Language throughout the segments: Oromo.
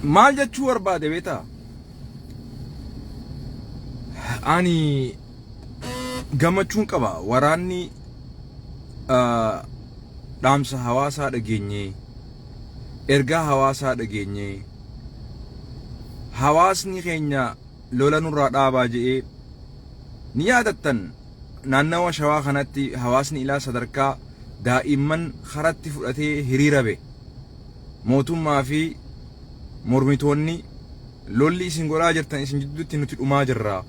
Maal jechuu barbaade beektaa? Ani gammachuun qaba waraanni dhaamsa hawaasaa dhageenye, ergaa hawaasaa dhageenye, hawaasni keenya lola nurraa dhaabaa je'ee. Ni yaadattan, naannawa Shawaa kanatti hawaasni ilaa sadarkaa daa'imman karatti fudhatee hiriira bahe. Mootummaa fi mormitoonni lolli isin godhaa jirtan isin jidduutti nuti dhumaa jirra.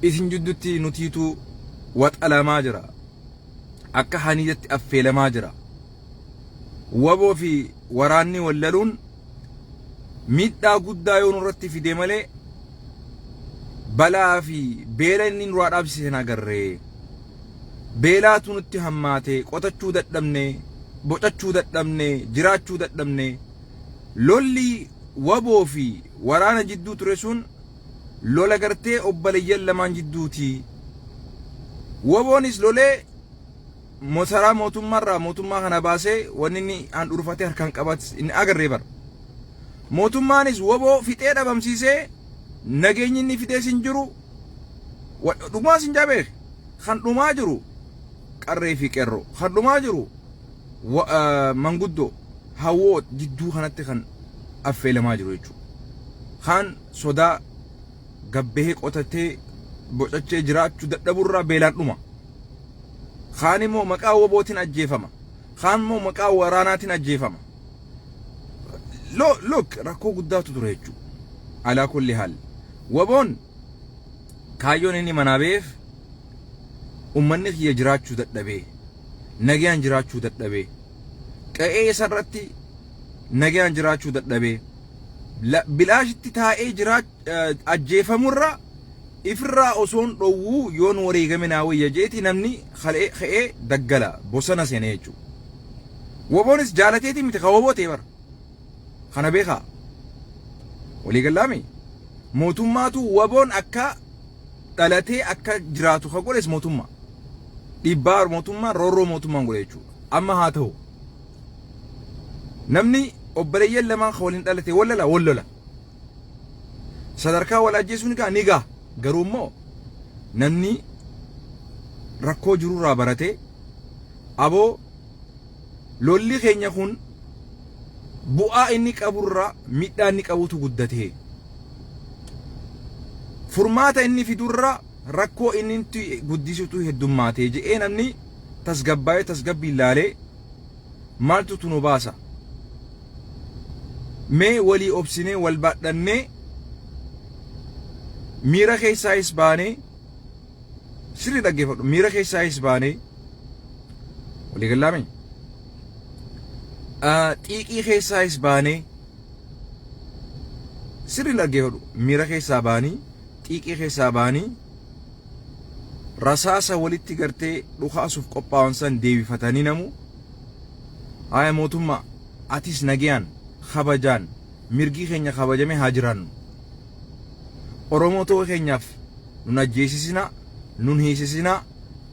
Isin jidduutti nutiitu waxalamaa jira. Akka haniidatti affeelamaa jira. Waboo fi waraanni wallaluun miidhaa guddaa yoo nurratti fide malee balaa fi beela inni nurraa dhaabsise hin agarre. Beelaatu nutti hammaate, qotachuu dadhabne, bocachuu dadhabne, jiraachuu dadhabne. Lolli waboo fi waraana jidduu ture sun lola gartee obboleeyyan lamaan jidduuti. Waboonis lolee mosaraa mootummaarraa mootummaa kana baasee wanni inni handhuurfatee harkaan qabates inni agarree bara. Mootummaanis waboo fixee dhabamsiisee nageenyi inni fidees hin jiru. Dhugumaan sin jaa beek, kan dhumaa jiru qarree fi qeerroo, kan dhumaa jiru manguddoo hawwoo jidduu kanatti kan affeelamaa jiru jechuudha. Kaan sodaa gabbahee qotatee bocachee jiraachuu dadhaburraa beelaan dhuma. Kaan immoo maqaa wabootiin ajjeefama. Kaan immoo maqaa waraanaatiin ajjeefama. Look, rakkoo guddaatu ture jechuudha. Alaa kulli haal. Waboon kaayyoon inni manaa ba'eef ummanni kiyya jiraachuu dadhabee, nagayaan jiraachuu dadhabee, qe'ee isarratti nagayaan jiraachuu dadhabee, bilaashitti taa'ee ajjeefamurra ifirraa osoon dhowwuu yoon wareegame naa wayya jeeti namni ka'ee daggala bosona seenee jechuudha. Waboonis jaalateetii miti ka waboo ta'e bara. Kana beekaa. Walii gallaami. Mootummaatu waboon akka dhalatee akka jiraatu ka godhes mootummaa. Dhiibbaa mootummaan, roorroo mootummaan godhe jechuudha. Amma haa ta'u. Namni obboleeyyan lamaan ka waliin dhalate wal lola, wal lola. Sadarkaa wal ajjeesuu ni ga'a, ni ga'a. Garuu immoo namni rakkoo jirurraa baratee, aboo, lolli keenya kun bu'aa inni qaburraa miidhaa inni qabutu guddate. Furmaata inni fidurraa rakkoo inni itti guddisutu heddummaate je'ee namni tasgabbaa'ee tasgabbiin laalee, maaltu nu baasa? Mee walii obsinee, wal baadhannee, miira keessaayis baanee, sirrii dhaggeeffadhu, miira keessaayis baanee, walii gallaame, xiiqii keessaayis baanee, sirrii dhaggeeffadhu, miira keessaa baanii, xiiqii keessaa baanii, rasaasa walitti gartee dhukaasuuf qophaa'an san deebifatanii, namu haya, mootummaa atis nagayaan kabajaan mirgi keenya kabajamee haa jiraannu. Oromoo ta'uu keenyaaf nun ajjeesisinaa, nun hiisisinaa,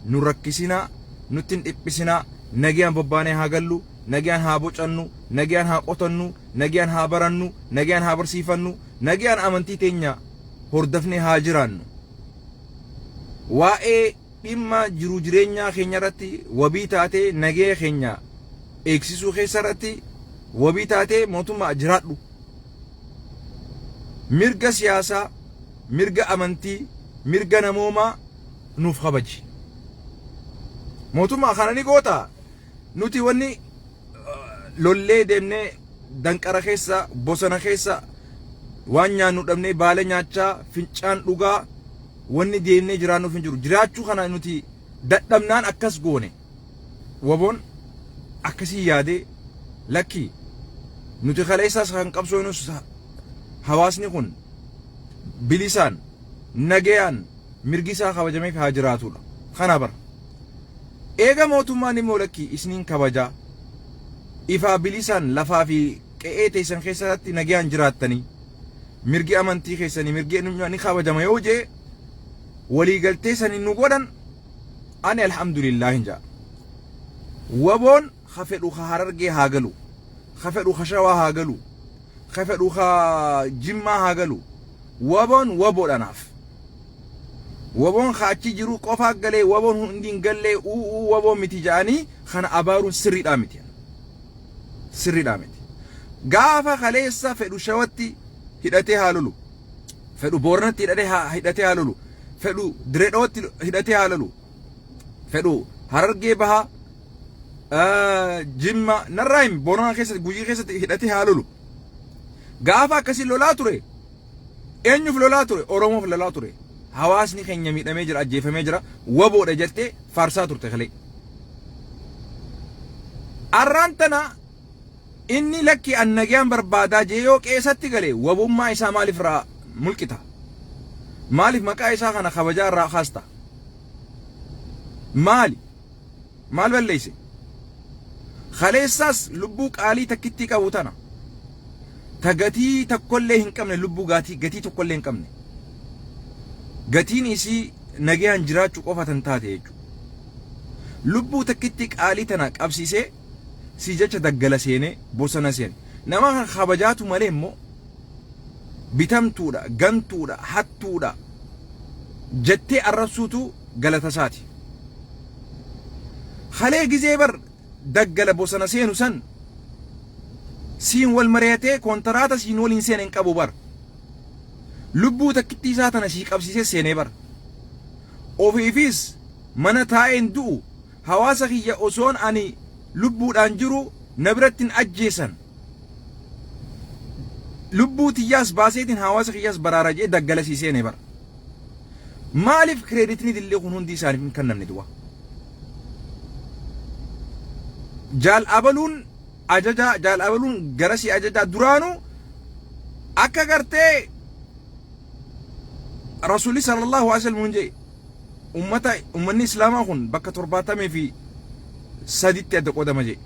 nun rakkisinaa, nutti hin dhiphisinaa, nagayaan bobbaanee haa gallu, nagayaan haa bocannu, nagayaan haa qotannu, nagayaan haa barannu, nagayaan haa barsiifannu, nagayaan amantii teenya hordofnee haa jiraannu. Waa'ee dhimma jiruu jireenyaa keenya irratti wabii taatee, nagaya keenya eegsisuu keessa irratti wabii taatee mootummaa jiraadhu. Mirga siyaasaa, mirga amantii, mirga namoomaa nuuf kabaji. Mootummaa kana ni goota. Nuti wanni lollee deemnee danqara keessa, bosona keessa waan nyaannu dhabnee, baala nyaachaa, fincaan dhugaa wanni deemnee jiraannuuf hin jiru. Jiraachuu kana nuti dadhabnaan akkas goone. Waboon akkasii yaadee, lakkii, nuti kaleessaas kan qabsoonus hawaasni kun bilisaan, nagayaan, mirgi isaa kabajameef haa jiraatudha. Kana bara. Eega mootummaan immoo lakkii, isiniin kabajaa, ifaa bilisaan lafaa fi qe'ee teessan keessatti nagayaan jiraattanii, mirgi amantii keessanii, mirgi eenyummaa ni kabajama yoo jee waliigaltee sanii nu godhan, ani alhamdulillah hin jaa. Waboon ka fedhu ka Harargee haa galu, ka fedhu ka Shawaa haa galu, Ka fedhu ka Jimmaa haa galu. Waboon waboodha naaf. Waboon ka achi jiru qofaa galee, waboon hundi hin gallee, u'uu waboo miti ja'anii kana abaaruun sirriidhaa miti. Sirriidhaa miti. Gaafa kaleessa fedhu Shawatti hidhatee haa lolu. Fedhu Booranatti hidhatee haa lolu. Fedhu Direedhawatti hidhatee haa lolu. Fedhu Harargee Bahaa, Jimma, narraa hin Booranaa keessatti, Gujii keessatti hidhatee haa lolu. Gaafa akkasii lolaa ture, eenyuuf lolaa ture? Oromoof lolaa ture. Hawaasni keenya miidhamee jira, ajjeefamee jira, waboodha jettee faarsaa turte kalee. Arraan tana inni lakki an nagayaan barbaadaa jee yoo qeesatti gale, wabummaa isaa maaliif irraa mulqita? Maaliif maqaa isaa kana kabajaa irraa kaasta? Maali? Maal balleeyse? Kaleessaas lubbuu qaalii takkittii qabu tana. Ta gatii tokkollee hin qabne, lubbuu gatii tokkollee hin qabne. Gatiin isii nagayaan jiraachuu qofa tan taate jechuudha. Lubbuu takkittii qaalii tana qabsiisee si jecha daggala seenee, bosona seene. Nama kan kabajaatu malee immoo bitamtuudha, gantuudha, hattuudha jettee arrabsuutu galata isaati. Kalee gizee bar daggala bosona seenu san siin wal mari'atee kontaraata siin waliin seene hin qabu bar. Lubbuu takkittii isaa tana sii qabsiisee seenee bar. Ofiifis mana taa'een du'u, hawaasa kiyya osoon ani lubbuudhaan jiru na biratti hin ajjeesan. Lubbuu tiyyaas baaseetiin hawaasa kiyyaas baraara jee daggala sii seene bar. Maaliif creditni dillee kun hundi isaaniif hin kennamne du'a? Jaal abaluun ajajaa, jaal abaluun garasii ajajaa duraanuu akka gartee Rasuulli sallallahu alaihi wasallam jee, ummata ummanni islaamaa kun bakka 73tti adda qoodama jee.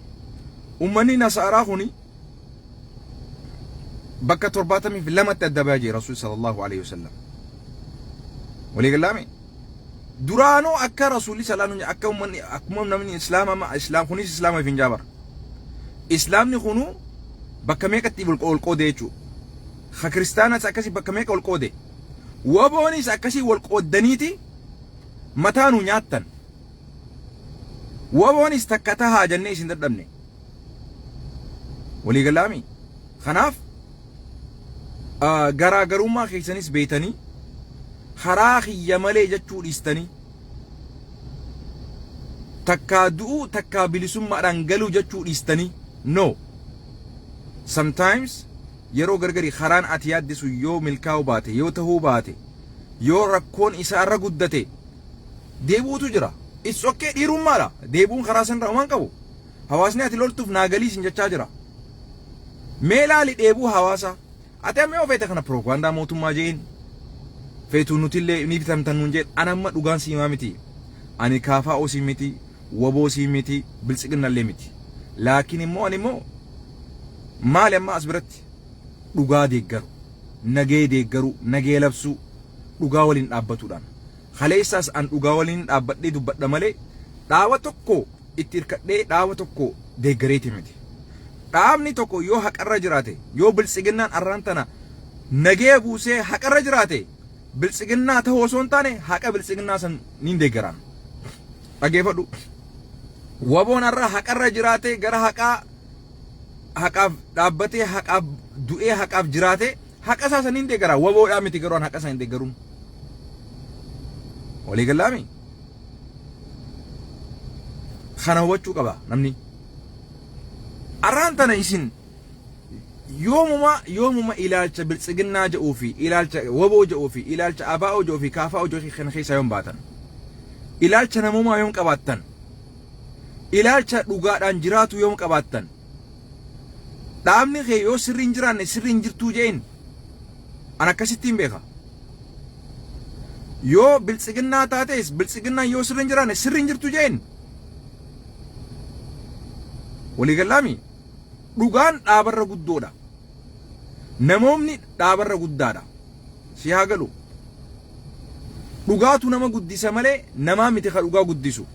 Ummanni nasaaraa kun bakka 72tti adda baya jee Rasuulli sallallahu alaihi wasallam. Walii galaame? Duraanuu akka Rasuulli sallallahu alaihi, akka ummanni, akkuma namni islaama, islaam kunis islaama hin jaabar. Islaamni kunuu bakka meeqatti wal qoode jechuudha. Ka kiristaanas akkasii bakka meeqa wal qoode. Waboonis akkasii wal qooddaniiti mataa nu nyaattan. Waboonis takka tahaa jennee isin dadhabne. Walii galaami? Kanaaf garaagarummaa keessanis beeytanii, karaa kiyya malee jechuu dhiistanii, takkaa du'uu takkaa bilisummaadhaan galuu jechuu dhiistanii, no, sometimes yeroo gargari karaan ati yaaddisu yoo milkaa'uu baate, yoo tahuu baate, yoo rakkoon isaa irra guddate, deebi'uutu jira. It's okay, dhiirummaadha. Deebi'uun karaa sanirraa waan qabu. Hawaasni ati loltuuf naagalii sin jechaa jira. Mee laali dheebuu hawaasaa. Ati amma yoo feete kana piroopagaandaa mootummaa jeen, feetu nutillee ni bitamtan nuun jeen, ana amma dhugaan siimaa miti. Ani KFO sii miti, waboo sii miti, biltsiginnallee miti. Laakiin immoo ani immoo maali amma as biratti dhugaa deeggaru, nagee deeggaru, nagee labsuu, dhugaa waliin dhaabbatuudhaan. Kaleessaas an dhugaa waliin dhaabbadhee dubbadha malee dhaaba tokko itti hirkadhee dhaaba tokko deeggareeti miti. Dhaabni tokko yoo haqarra jiraate, yoo biltsiginnaan arraan tana nagee buusee haqarra jiraate, biltsiginnaa ta'uu osoo hin taane haqa biltsiginnaa san niin deeggaraan. Dhageeffadhu. Waboon har'a haqarra jiraate, gara haqaa, haqaaf dhaabbatee, haqaaf du'ee, haqaaf jiraate, haqa isaa saniin deeggara. Waboodhaa miti garuu an haqa isaa hin deeggaruun. Walii galaami? Kana hubachuu qaba namni. Arraan tana isin yoomuma yoomuma ilaalcha biltsiginnaa jedhuu fi ilaalcha waboo jedhuu fi ilaalcha abaa'oo jedhuu fi kaafaa'oo jedhuu kana keessaa yoom baatan? Ilaalcha namummaa yoom qabaattan? Ilaalcha dhugaadhaan jiraatu yoom qabaattan? Dhaabni kee yoo sirri hin jiraanne sirri hin jirtuu jeen an akkasittiin beeka. Yoo biltsiginnaa taates, biltsiginnaan yoo sirri hin jiraanne sirri hin jirtu jeen. Walii galaami? Dhugaan dhaabarra guddoodha. Namoonni dhaabarra guddaadha. Si haa galu. Dhugaatu nama guddisa malee namaa miti ka dhugaa guddisu.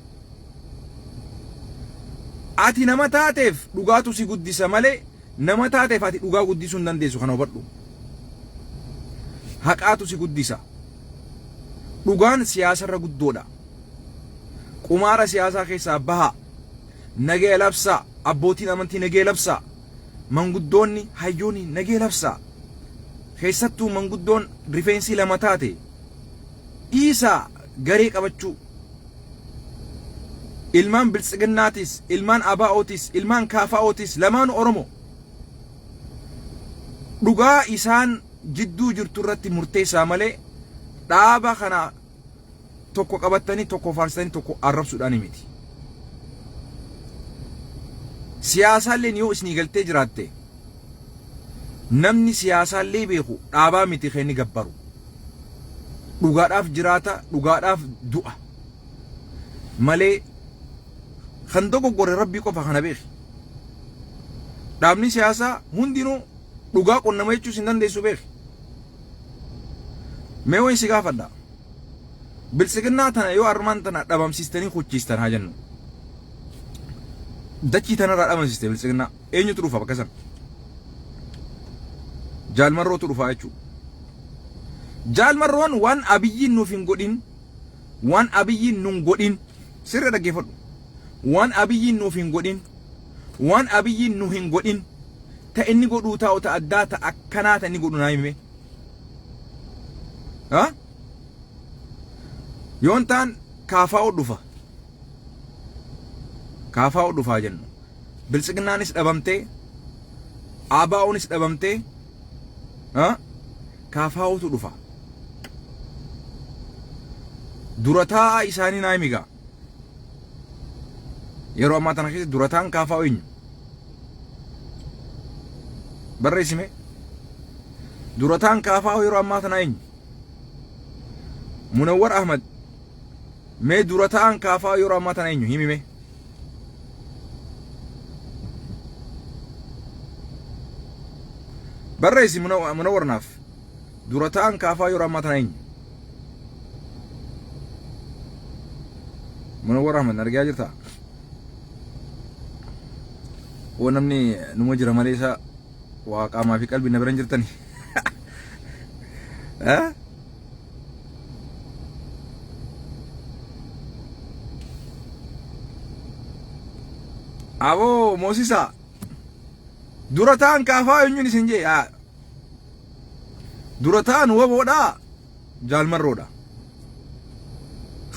Ati nama taateef dhugaatu si guddisa malee. Nama taateef ati dhugaa guddisuu hin dandeessu kana hubadhu. Haqaatu si guddisa. Dhugaan siyaasarra guddoodha. Qumaara siyaasaa keessaa bahaa. Nagaya labsaa. Abbootiin amantii nagaya labsaa. Manguddoonni, hayyoonni nagaya labsaa. Keessattuu manguddoon rifeensii lama taate dhiisaa garee qabachuu. Ilmaan Biltsiginnaatis, ilmaan ABOtis, ilmaan KFOtis lamaanu Oromo. Dhugaa isaan jidduu jirtu irratti murteessaa malee dhaaba kana tokko qabattanii tokko faarsitanii tokko arrabsuudhaan miti. Siyaasaalleen yoo isinii galtee jiraatte namni siyaasaallee beeku dhaabaa miti kan inni gabbaru. Dhugaadhaaf jiraata, dhugaadhaaf du'a. Malee kan dogoggore rabbii qofa kana beeki. Dhaabni siyaasaa hundinuu dhugaa qunnama jechuus hin dandeessu beeki. Mee wayi si gaafadha. Biltsiginnaa tana yoo armaan tana dhabamsiistanii kuchiistan haa jennu. Dachii tanarraa dhabamsiiste biltsiginnaa. Eenyutu dhufa bakka sana? Jaalmarrootu dhufa jechuudha. Jaalmarroon waan Abiyyiin nuuf hin godhin, waan Abiyyiin nun godhin, sirri dhaggeeffadhu. Waan Abiyyiin nuuf hin godhin, waan Abiyyiin nu hin godhin, ta inni godhuu taa'u ta addaa ta akkanaa ta inni godhu naa himi. Ha? Yoon taan kaafaa'u dhufa. Kaafaa'u dhufaa jennu. Biltsiginnaanis dhabamtee, ABOnis dhabamtee, KFOtu dhufa. Dura taa'aa isaanii naa himi gaa. Yeroo ammaa tana keessa dura taa'aan KFO eenyu? Barreessi mee. Dura taa'aan KFO yeroo ammaa tana eenyu? Munawwar Ahmad. Mee dura taa'aan KFO yeroo ammaa tana eenyu? Himi mee. Barreessi Munawwar naaf. Dura taa'aan KFO yeroo ammaa tana eenyu? Munawwar Ahmad argaa jirtaa? Oo namni numa jira malee isaa waa qaamaa fi qalbii na bira hin jirtani. Eh? Aboo moosisaa dura ta'an kaafaa eenyuun isin jee yaa dura ta'an waboodhaa jaalmarroodha.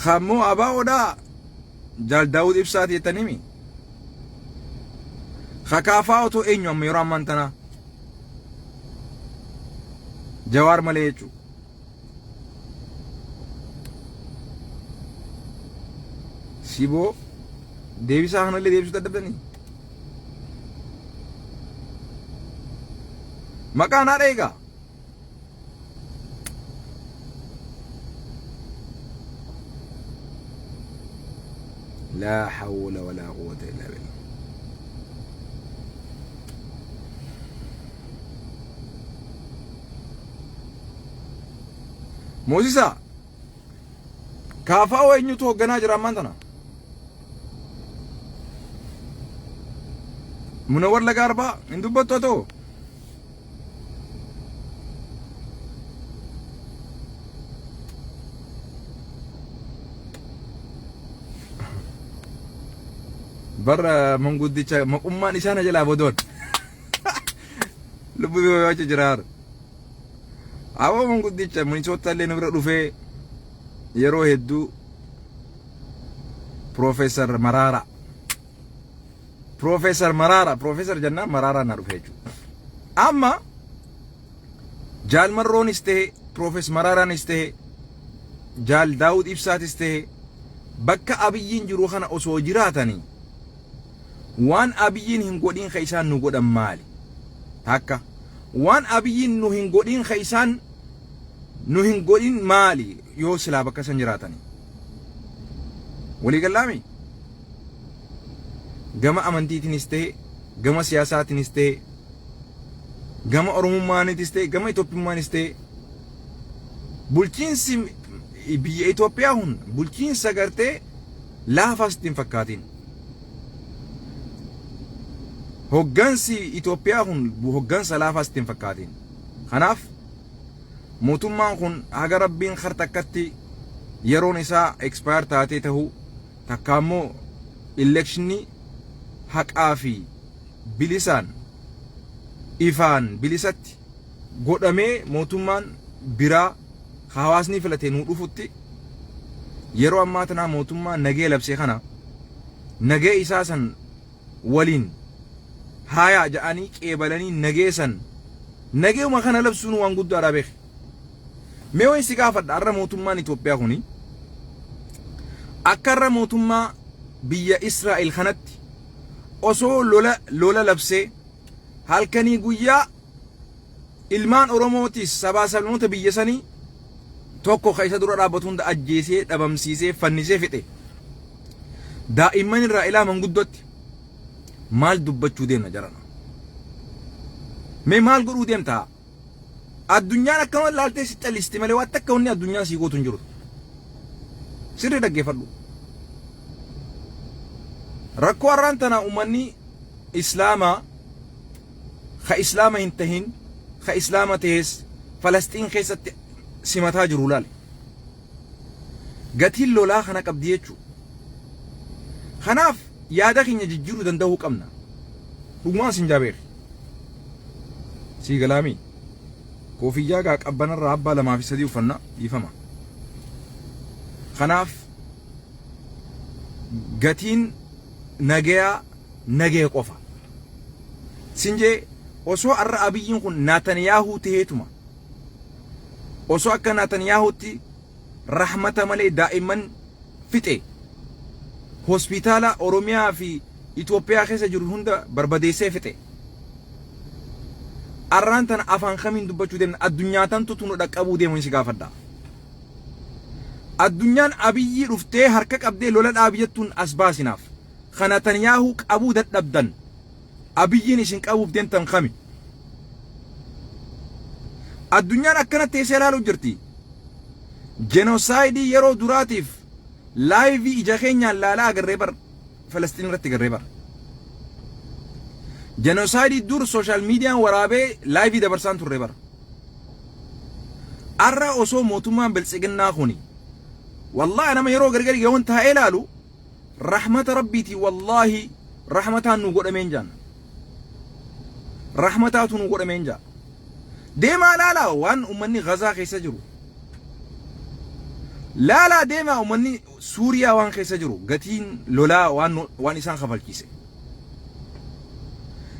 Kammoo abaa'oodhaa jaal Daawud Ibsaati jettanimi. Kakaafaa otoo eenyu amma yeroo ammaan tanaa Jawaar malee jechuudha. Siboo deebisaa kanallee deebisuu dadhabdanii. Maqaan haadha eegaa. Laa hawla walaa quwwata illaa billah. Moosisaa KFO eenyutu hoogganaa jira ammaan tana? Munawwar Laga Arbaa hin dubbattu atoo? Barra manguddicha maqummaan isaa na jalaa bodoon. Lubbuu biyya jira. Aboo manguddicha Minnesota illee nu bira dhufee yeroo hedduu Profeesar Maraara. Profeesar Maraara, Profeesar jennaan Maraaraan na dhufe jechuudha. Amma Jaal Marroonis ta'e, Profeesar Maraaraanis ta'e, Jaal Daawud Ibsaatis ta'e bakka Abiyyiin jiru kana osoo jiraatanii waan Abiyyiin hin godhiin ka isaan nu godhan maali? Takka. Waan Abiyyiin nu hin godhiin ka isaan nu hin godhin maali yoo silaa bakka san jiraatanii? Walii gallaami? Gama amantiitiinis ta'e, gama siyaasaatiinis ta'e, gama Oromummaaniitis ta'e, gama Itoophiyummaanis ta'e, bulchiinsi biyya Itoophiyaa kun bulchiinsa gartee laafaa sitti hin fakkaatiin. Hoggansi Itoophiyaa kun hoggansa laafaa sitti hin fakkaatin. Kanaaf mootummaan kun haga Rabbiin kar takkatti yeroon isaa expire taatee tahuu takka ammoo election haqaa fi bilisaan ifaan bilisatti godhamee mootummaan biraa hawaasni filate nuu dhufutti, yeroo ammaa tanaa mootummaa nagee labsee kana nagee isaa san waliin haayaa ja'anii qeebalanii nagee san nageuma kana labsuun waan guddaadha beeki. Mee wayin si gaafadha, har'a mootummaan Itoophiyaa kuni akka har'a mootummaa biyya Israa'el kanatti osoo lola lola labsee halkanii guyyaa ilmaan Oromootis sabaa sablammoota biyya sanii tokko ka isa dura dhaabbatu hunda ajjeesee, dhabamsiisee, fannisee fixe. Daa'imman irraa ilaa manguddootti maal dubbachuu deemna jarana? Mee maal godhuu deemta? Addunyaan akkanuma ilaaltee si callisti malee waan takka wanni addunyaan sii gootu hin jiru. Sirrii dhaggeeffadhu. Rakkoo har'aan tana uummanni Islaamaa, ka Islaama hin tahin, ka Islaama tahes, Falasxiin keessatti simataa jiru laale. Gatiin lolaa kana qabdi jechuudha. Kanaaf yaada keenya jijjiiruu danda'uu qabna. Dhugumaan sin jaabeeri. Sii galaamii. Koofiyyaa gaa qabbanarraa abbaa lamaa fi sadii uffanna dhiifama. Kanaaf gatiin nagayaa nagaya qofa. Sinjee osoo har'a Abiyyiin kun Naataniyaahuu taheetuma, osoo akka Naataniyahuutti rahmata malee daa'imman fixe, hospitaala Oromiyaa fi Itoophiyaa keessa jiru hunda barbadeessee fixe, arraan tana afaan kamiin dubbachuu deemna? Addunyaa tantu nu dhaqqabuu deemu si gaafadha. Addunyaan Abiyyii dhuftee harka qabdee lola dhaabi jettuun as baasinaaf. Ka Natanyaahuu qabuu dadhabdan, Abiyyiin isin qabuuf deemtan kami? Addunyaan akkana teessee ilaaluu jirti. Genocide yeroo duraatiif live ija keenyaan laalaa agarree bar, Falastiin irratti agarree bar. Genocide dur social mediaan waraabee live dabarsaan turre bar. Arra osoo mootummaan biltsiginnaa kuni, wallaahi nama yeroo gargari yoon taa'ee ilaalu, rahmata Rabbiiti, wallaahi rahmataan nu godhameen jaanna. Rahmataatu nu godhameen jaa. Deemaa laalaa waan ummanni Gazaa keessa jiru. Laalaa deemaa ummanni Suuriyaa waan keessa jiru, gatiin lolaa waan isaan kafalchiise.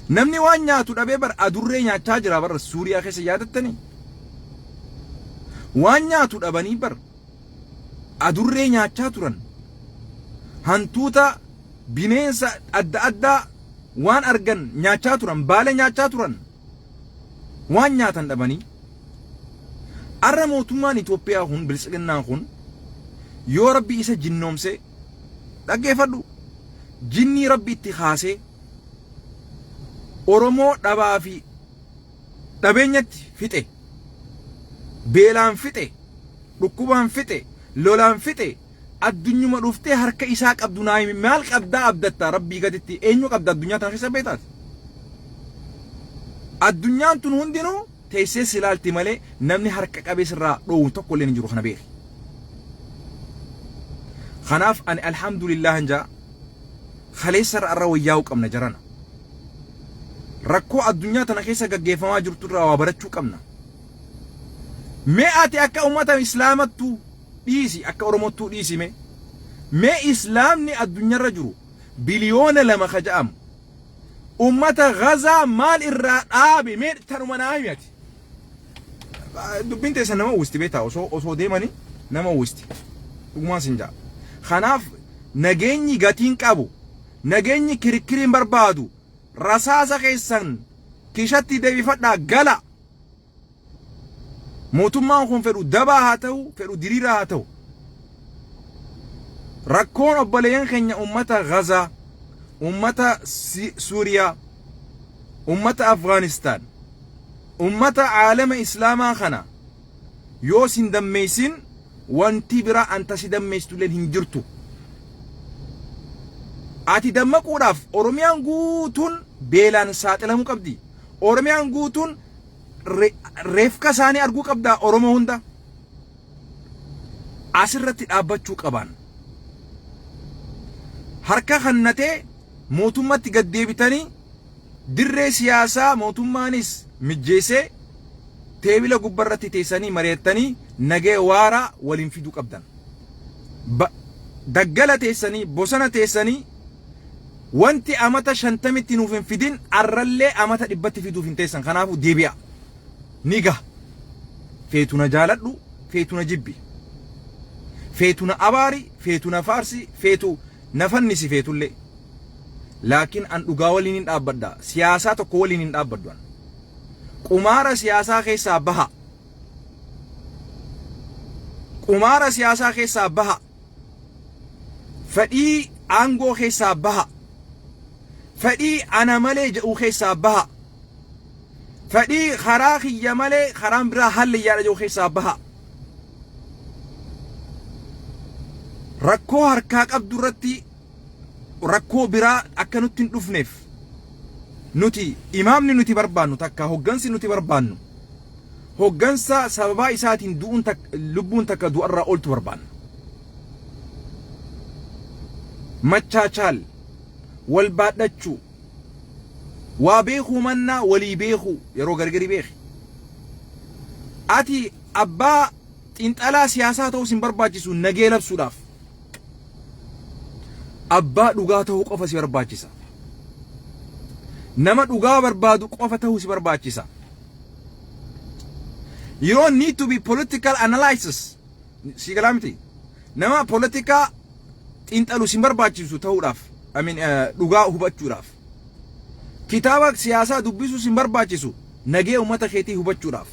Namni waan nyaatu dhabee bar adurree nyaachaa jira bar Suuriyaa keessa, yaadattanii? Waan nyaatu dhabanii bar adurree nyaachaa turan. Hantuuta, bineensa adda addaa waan argan nyaachaa turan, baala nyaachaa turan. Waan nyaatan dhabanii. Arra mootummaan Itoophiyaa kun, biltsiginnaan kun, yoo Rabbi isa jinnoomse, dhaggeeffadhu, jinnii Rabbi itti kaasee Oromoo dhabaa fi dhabeenyatti fixe, beelaan fixe, dhukkubaan fixe, lolaan fixe, addunyuma dhuftee harka isaa qabdu naa himi. Maal qabdaa abdatta? Rabbii gaditti eenyu qabda addunyaa tana keessa beektaati? Addunyaan tun hundinuu teessee si ilaalti malee namni harka qabee sirraa dhoowwu tokko illee hin jiru, kana beeki. Kanaaf ani alhamdulillah jaa, kaleessa irra arra wayyaa'uu qabna jarana. Rakkoo addunyaa tana keessa gaggeeffamaa jirtu irraa waa barachuu qabna. Mee ati akka ummata Islaamattuu dhiisi, akka Oromottuu dhiisi, mee Islaamni addunyaarra jiru 2 biliyoona ka ja'amu ummata Gazaa maal irraa dhaabe? Mee tanuma naa himi ati. Dubbiin teessan nama uwwisti beektaa, osoo deemanii nama uwwisti. Dhugumaan sin ja'a. Kanaaf nageenyi gatiin qabu, nageenyi kirikiriin barbaadu, rasaasa keessan kishatti deebifadhaa gala. Mootummaan kun fedhu dabaa haa ta'u, fedhu diriiraa haa ta'u. Rakkoon obboleeyyan keenya ummata Gazaa, ummata Suuriyaa, ummata Afgaanistaan, ummata aalama Islaamaa kana yoo sin dammeessin, wanti biraa anta si dammeessitu hin jirtu. Ati dammaquudhaaf Oromiyaan guutuun beelaan saaxilamuu qabdi. Oromiyaan guutuun reefka isaanii arguu qabda Oromoo hunda. Asirratti dhaabbachuu qaban. Harka kannatee mootummatti gad deebitanii dirree siyaasaa mootummaanis mijjeessee teebila gubbarratti teessanii mari'attanii nagee waaraa waliin fiduu qabdan. Daggala teessanii, bosona teessanii, wanti amata 50tti nuuf hin fidin arrallee amata 100tti fiduuf hin teessan. Kanaafuu deebi'a. Ni gaha. Feetu na jaaladhu, feetu na jibbi. Feetu na abaari, feetu na faarsi, feetu na fannisi feetullee. Laakiin an dhugaa waliin hin dhaabbadha. Siyaasaa tokko waliin hin dhaabbadhu an. Qumaara siyaasaa keessaa baha. Qumaara siyaasaa keessaa baha. Fedhii aangoo keessaa baha. Fedhii ana malee jedhu keessaa baha. Fedhii karaa kiyya malee karaan biraa hallayyaadha jedhu keessaa baha. Rakkoo harkaa qabdu irratti rakkoo biraa akka nutti hin dhufneef, nuti imaamni nuti barbaannu takka, hoggansi nuti barbaannu hoggansa sababaa isaatiin du'uun lubbuun takka du'arraa ooltu barbaanna. Machaachaal wal baadhachuu, waa beekuu mannaa walii beekuu, yeroo gargari beeki. Ati abbaa xiinxalaa siyaasaa ta'uu sin barbaachisu nagee labsuudhaaf. Abbaa dhugaa ta'uu qofa si barbaachisa. Nama dhugaa barbaadu qofa ta'uu si barbaachisa. You don't need to be political analysis. Si galaa miti. Nama politikaa xiinxalu sin barbaachisu ta'uudhaaf. I mean, dhugaa hubachuudhaaf. Kitaaba siyaasaa dubbisuu sin barbaachisu nagee uummata keetii hubachuudhaaf.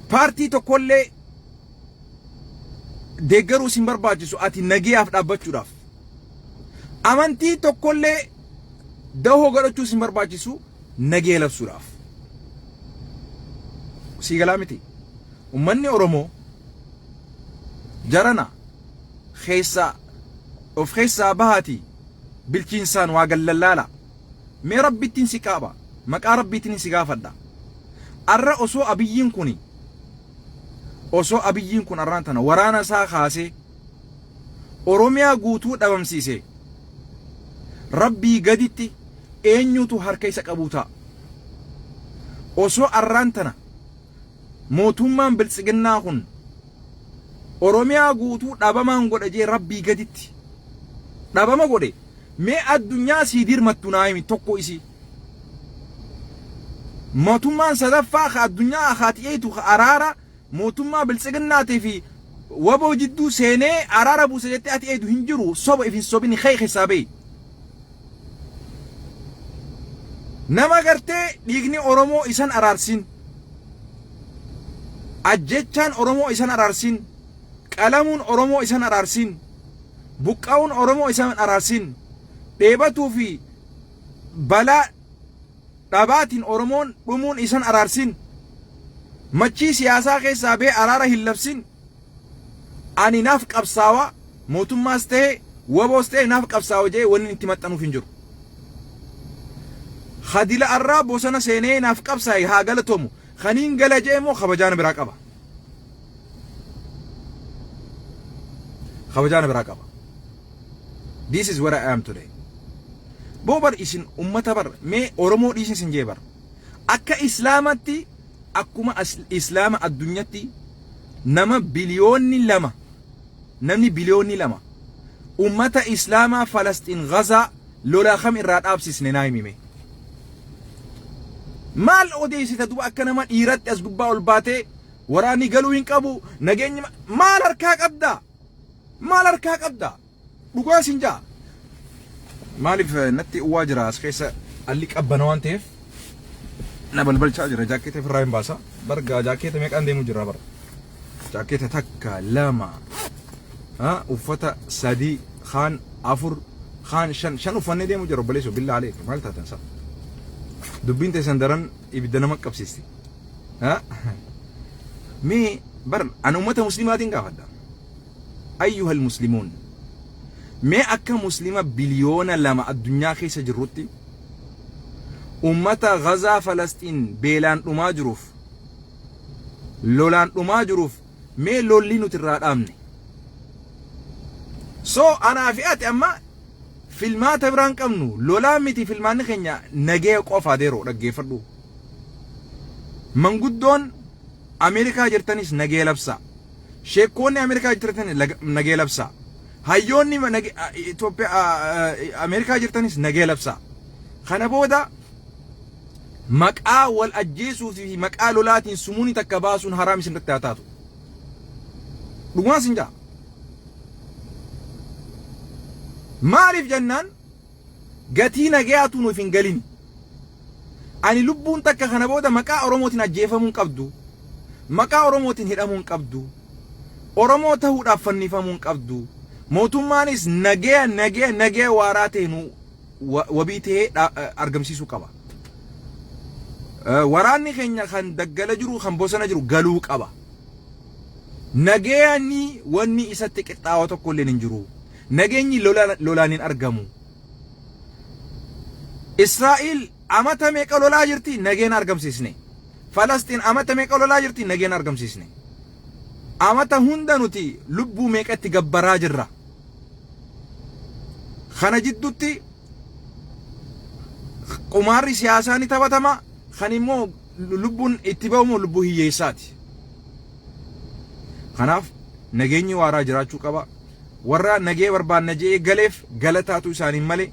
Paartii tokkollee deeggaruu sin barbaachisu ati nageeyaaf dhaabbachuudhaaf. Amantii tokkollee dahoo godhachuu sin barbaachisu nagee labsuudhaaf. Sii galaa miti. Uummanni Oromoo jarana keessaa of keessaa bahaati bilchiinsaan waa gallallaala. Mee Rabbittiin si qaaba. Maqaa Rabbiitiin si gaafadha. Arra osoo Abiyyiin kun arraan tana waraana isaa kaasee Oromiyaa guutuu dhabamsiise, Rabbii gaditti eenyutu harka isa qabuu ta'a? Osoo arraan tana mootummaan Biltsiginnaa kun Oromiyaa guutuu dhabamaan godha jee Rabbii gaditti dhabama godhe, mee addunyaa sii dirmattu naa himi tokko isii. Mootummaan sadaffaa ka addunyaa akaati'eetu ka araara mootummaa Biltsiginnaatii fi WABOO jidduu seenee araara buuse jettee ati eedu hin jiru. Soba if hin sobini, kee keessaa bahi. Nama gartee dhiigni Oromoo isan araarsin. Ajjechaan Oromoo isan araarsin. Qalamuun Oromoo isan araarsin. Buqqa'uun Oromoo isan araarsin. Dheebatuu fi balaa dhabaatiin Oromoon dhumuun isan araarsin. Machii siyaasaa keessaa bee araara hin labsin. Ani naaf qabsaawaa, mootummaas ta'e WABOos ta'e naaf qabsaawa jee wanni itti maxxanuuf hin jiru. Hadila arraa bosona seenee naaf qabsaa'e haa galatoomu. Kaniin gala jee immoo kabajaana biraa qaba. Kabajaana biraa qaba. This is where I am today. Boo bar, isin ummata bar, mee Oromoo dhiisin isin jee bar. Akka Islaamatti, akkuma Islaama addunyatti nama biliyoonni 2, namni biliyoonni 2 ummata Islaamaa Falastiin Gazaa lolaa kam irraa dhaabsisne naa himime. Maal odeessita duba? Akka nama dhiiratti as gubbaa ol baatee waraanni galuu hin qabu, nageenyi maal harkaa qabda? Maal harkaa qabda? Dhugaa sin jaa. Maaliif natti uwwaa jira? As keessa alli qabbana waan ta'eef na balbalchaa jira. Jaakkeeta ofirraa hin baasa. Bargaa jaakkeeta meeqaan deemuu jira bara. Jaakkeeta takka, lama, uffata sadii, kaan afur, kaan shan, shan uffannee deemuu jira. Obboleessoo, billaa alee maal taatan sa? Dubbiin teessan daran ibidda nama qabsiisti. Mee bar ani ummata Muslimaatiin gaafadha. أيها المسلمون, mee akka Muslima biliyoona 2 addunyaa keessa jirrutti Ummata Gazaa Falasxiin beelaan dhumaa jiruuf, lolaan dhumaa jiruuf mee lolli nuti irraa dhaabne. So anaa fi ati amma filmaata biraan qabnu lolaa miti, filmaanni keenya nagaya qofa. Adeeroo, dhaggeeffadhu. Manguddoon Ameerikaa jirtanis nagaya labsaa. Sheekkoonni Ameerikaa jirtanis nagaya labsaa. Hayyoonni Itoophiyaa Ameerikaa jirtanis nagaya labsaa. Kana booda maqaa wal ajjeesuu fi maqaa lolaatiin sumuuni takka baasuun haraam isin irratti haa taatu. Dhugumaan sin jaa. Maaliif jennaan, gatii nagayaatu nuuf hin galini. Ani lubbuun takka kana booda maqaa Oromootiin ajjeefamuu hin qabdu. Maqaa Oromootiin hidhamuu hin qabdu. Oromoo ta'uudhaaf fannifamuu hin qabdu. Mootummaanis nagaya nagaya nagaya waaraa ta'e nu wabii ta'ee argamsiisuu qaba. Waraanni keenya kan daggala jiru, kan bosona jiru galuu qaba. Nagayani wanni isatti qixxaawaa tokko illee hin jiru. Nageenyi lolaan hin argamu. Israa'el amata meeqa lolaa jirti, nageen argamsiisne. Falastiin amata meeqa lolaa jirti, nageen argamsiisne. Amata hunda nuti lubbuu meeqatti gabbaraa jirra. Kana jidduutti qumaarri siyaasaa ni taphatama, kan immoo lubbuun itti ba'u lubbuu hiyyeessaati. Kanaaf nageenyi waaraa jiraachuu qaba. Warra nagee barbaanna je'ee galeef galataatu isaaniin malee,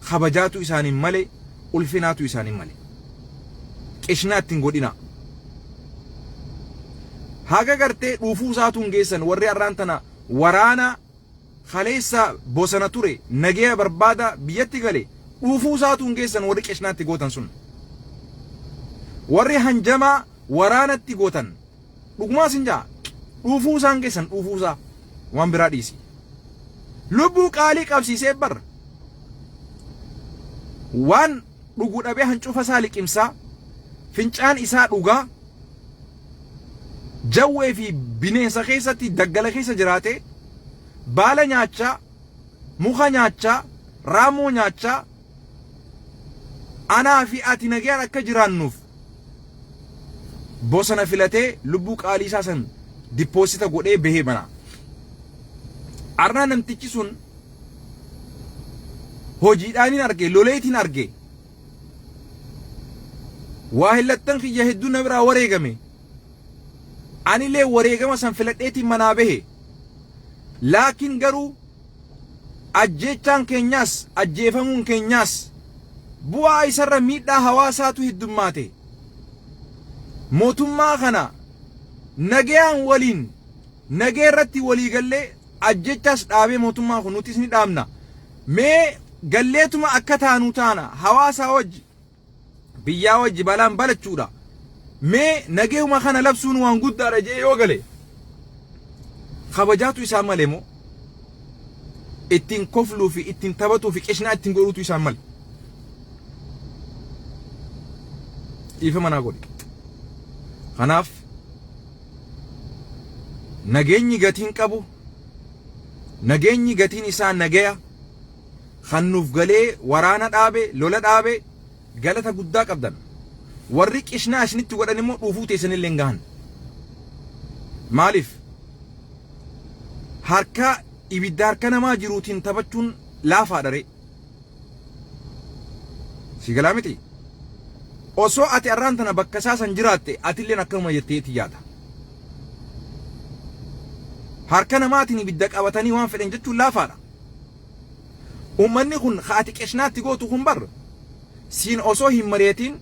kabajaatu isaaniin malee, ulfinaatu isaaniin malee. Qishnaa ittiin godhina. Haga gartee dhuufuu isaatu hin geessan. Warri har'aan tana waraana kaleessa bosona ture nagaya barbaada biyyatti gale dhuufuu isaatu hin geessan warri qishnaatti gootan sun. Warri hanjamaa waraanatti gootan, dhugumaa sin jaa, dhuufuu isaan geessan, dhuufuu isaa waan biraa dhiisi. Lubbuu qaalii qabsiisee bar waan dhugu dhabee hancufa isaa liqimsaa, fincaan isaa dhugaa, jawwee fi bineensa keessatti daggala keessa jiraate, baala nyaachaa, muka nyaachaa, raammoo nyaachaa, anaa fi ati nagayaan akka jiraannuuf bosona filatee lubbuu qaalii isaa san deposit godhee bahee mana. Arnaa namtichi sun hojiidhaanin arge, loleetiin arge. Waa hillattan kiyya hedduu na biraa wareegame. Anillee wareegama san filadheetiin manaa bahe. Laakiin garuu ajjeechaan keenyaas ajjeefamuun keenyaas bu'aa isarra miidhaa hawaasaatu heddummaate. Mootummaa kana nagayaan waliin nagee irratti walii gallee ajjechaas dhaabee mootummaa kun nutis ni dhaabna. Mee galleetuma akka taanu taana, hawaasaa wajji biyyaa wajji balaan balachuudha. Mee nageuma kana labsuun waan guddaadha jee yoo gale, kabajaatu isaa malee moo ittiin kofluu fi ittiin taphatuu fi qishnaa ittiin godhuutu isaan male? Dhiifama naa godhi. Kanaaf nageenyi gatiin qabu, nageenyi gatiin isaa nagaya kan nuuf galee waraana dhaabe, lola dhaabe, galata guddaa qabdan. Warri qishnaa isinitti godhan immoo dhuufuu teessanillee hin gahan. Maaliif? Harka ibidda harka namaa jiruutiin taphachuun laafaadha ree. Si galaa miti? Osoo ati arraan tana bakka isaa san jiraatte, atilleen akkanuma jetteeti yaada. Harka namaatiin ibidda qabatanii waan fedhan jechuun laafaadha. Uummanni kun ka ati qishnaatti gootu kun bar siin osoo hin mari'atiin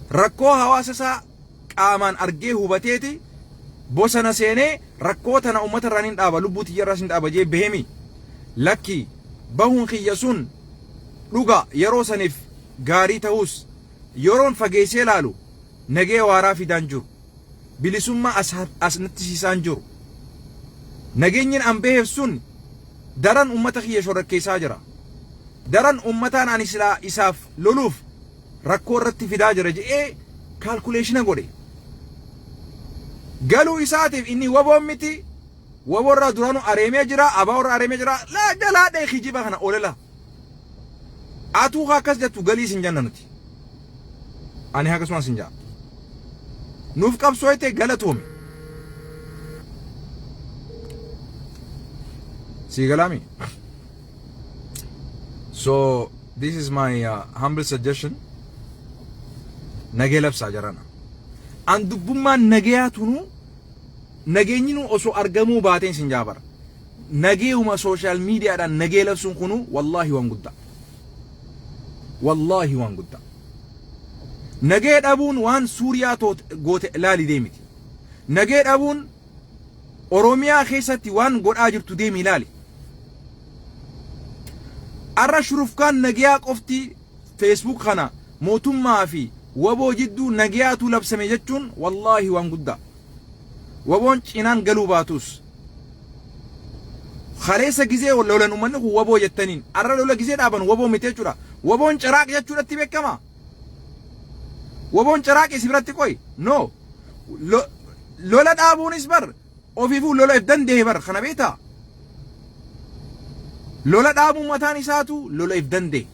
rakkoo hawaasa isaa qaamaan argee hubateeti bosona seenee rakkoo tana uummata irraan hin dhaaba, lubbuu tiyya irraas hin dhaaba jee bahemi. Lakki, bahuun kiyya sun dhuga yeroo saniif gaarii ta'us, yeroon fageessee ilaalu nagee waaraa fidaan jiru. Bilisummaa as natti siisaan jiru. Nageenyin an baheef sun daran uummata kiyya shorrakkeessaa jira. Daran uummataan ani silaa isaaf loluuf rakkoo irratti fidaa jira jedhee calculation godhe. Galuu isaatiif inni waboon miti, waboorraa duraanuu areemee jira, abaa'oorraa areemee jira, laa jalaa dhee kijiba kana olala. Atuu akkas jettu galii sin janna nuti. Ani akkasumas hin jaa. Nuuf qabsooyte, galatoomi. Sii galaami? So this is my humble suggestion. Nagee labsaa jarana. An dubbummaan nageyaa tunuu nageenyi nu osoo argamuu baateen sin jaabara. Nageeyuma social mediadhaan nagee labsuun kunuu wallaahi waan guddaa. Wallaahi waan guddaa. Nagee dhabuun waan Suuriyaa goote ilaali deemiti. Nagee dhabuun Oromiyaa keessatti waan godhaa jirtu deemi ilaali. Arra shurufkaan nageyaa qofti Facebook kana mootummaa fi waboo jidduu nageyaatu labsame jechuun wallaahi waan guddaa. Waboon cinaan galuu baatus. Kaleessa gizee lolan uummanni kun waboo jettaniin arra lola gizee dhaaban waboo miti jechuudha. Waboon ciraaq jechuudhatti beekama. Waboon ciraaqi si biratti qoy. No. Lola dhaabuunis bar ofiifuu lola if danda'e bar kana beektaa? Lola dhaabuun mataan isaatu lola if danda'e.